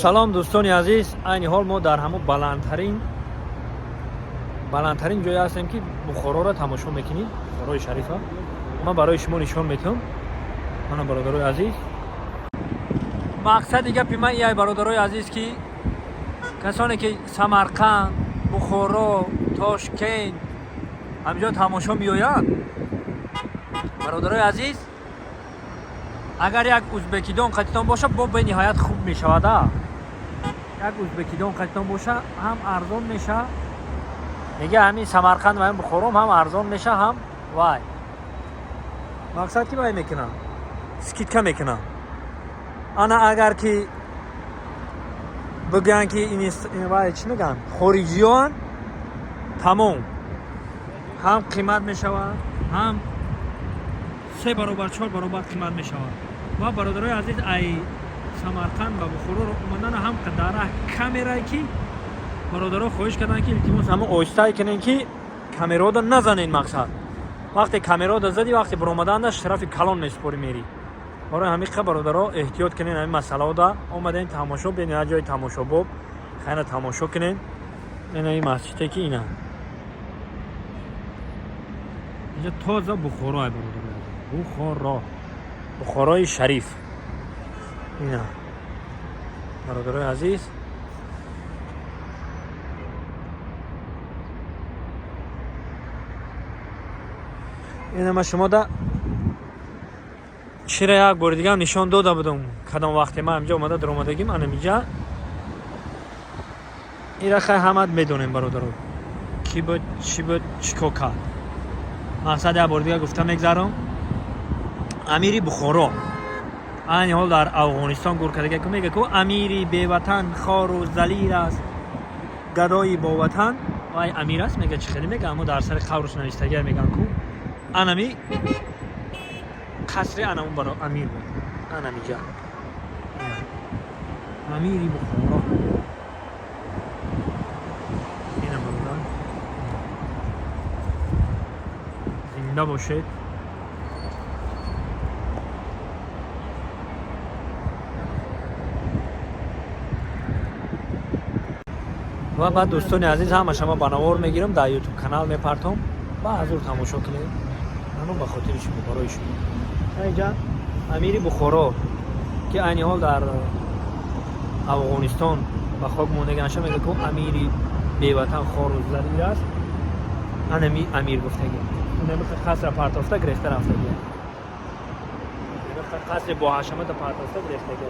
Салом, дӯстони азиз. Айни ҳол мо дар ҳамон баландтарин ҷое ҳастем, ки Бухороро тамошо мекунем, Бухорои шарифа. Ман барои шумо нишон метиҳам. Мана, бародарои азиз, мақсади гапи ман ияй, бародарои азиз, ки касоне ки Самарқанд, Бухоро, Тошкент ҳамҷо тамошо меоянд, бародарои азиз, агар як узбекидон қатитон боша, бо бениҳоят хуб мешавада. Як узбекидон қатитон боша, ҳам арзон меша, мега, ҳамин Самарқанд ва ҳамин Бухором ҳам арзон меша, ҳам вай мақсад ки вай мекунам, скидка мекунам. Ана, агар ки бигӯянд, ки вай чӣ мегӯянд, хориҷиён, тамом, ҳам қимат мешавад, ҳам се баробар, чор баробар қимат мешавад. Ва, бародарои азиз, ай Самарқанд ба Бухороро омадана ҳам дара камерае ки бародаро хоҳиш карданд, ки илтимос, ҳама оҳистае кунем, ки камерода назанед. Мақсад, вақте камерода задӣ, вақте баромаданда штрафи калон месупорӣ, мерӣ. Барои ҳамиқа, бародаро, эҳтиёт кунед ҳамин масъалаода. Омадем тамошо, бениҳоят ҷои тамошобоб, хайна тамошо кунед. Ина ин масҷиде ки ина инҷа тоза Бухоро ай, бародаро, Бухоро, Бухорои шариф. Ина, бародарои азиз. Ина, ма шумода чира як бори дигам нишон дода будам, кадом вақте ма инҷа омада даромадагим. Анамиҷа ира хай ҳамат медонем, бародаро, ки буд, чӣ буд, чӣ кор кард. Мақсад, як бори дига гуфта мегзарам: амири Бухоро айни ҳол дар Афғонистон гур кардага, ку мега ку амири беватан хору залил аст, гадои боватан вай амир аст, мега. Чӣ хеле мега, аммо дар сари қабрш навиштагия меган ку анами қасри анамун баро амир буд. Анамиҷа амири Бухоро. Ина, бародар, зинда бошед. Ва баъд, дӯстони азиз, ҳама шама ба навор мегирам, дар Ютуб канал мепартом, ба ҳазур тамошо кунед. Ману ба хотири шумо, барои шумо. Инҷа амири Бухоро, ки айни ҳол дар Афғонистон ба хок мондагиаша, мега ку амири беватан хору залил аст, анами амир гуфтагӣ. Инами қасра партофта гирехта рафтагӣ, қасри боҳашамата партофта гирехтагӣ.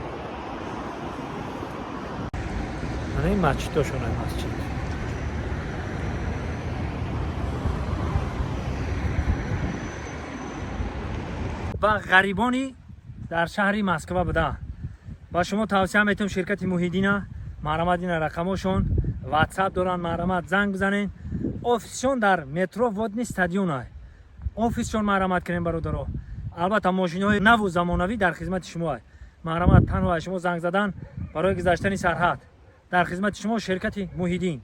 Ана ин масҷидошона, масҷид. Ва ғарибони дар шаҳри Москва буда, ба шумо тавсия метавам ширкати Муҳиддина. Марҳамат, ина рақамошон, Ватсап доранд, марҳамат, занг бизанед. Офисшон дар метро Водный стадион ай офисшон. Марҳамат кунем, бародаро. Албатта, мошиноҳои наву замонавӣ дар хизмати шумо ай. Марҳамат, танҳо аз шумо занг задан барои гузаштани сарҳад. Дар хизмати шумо ширкати Муҳиддин.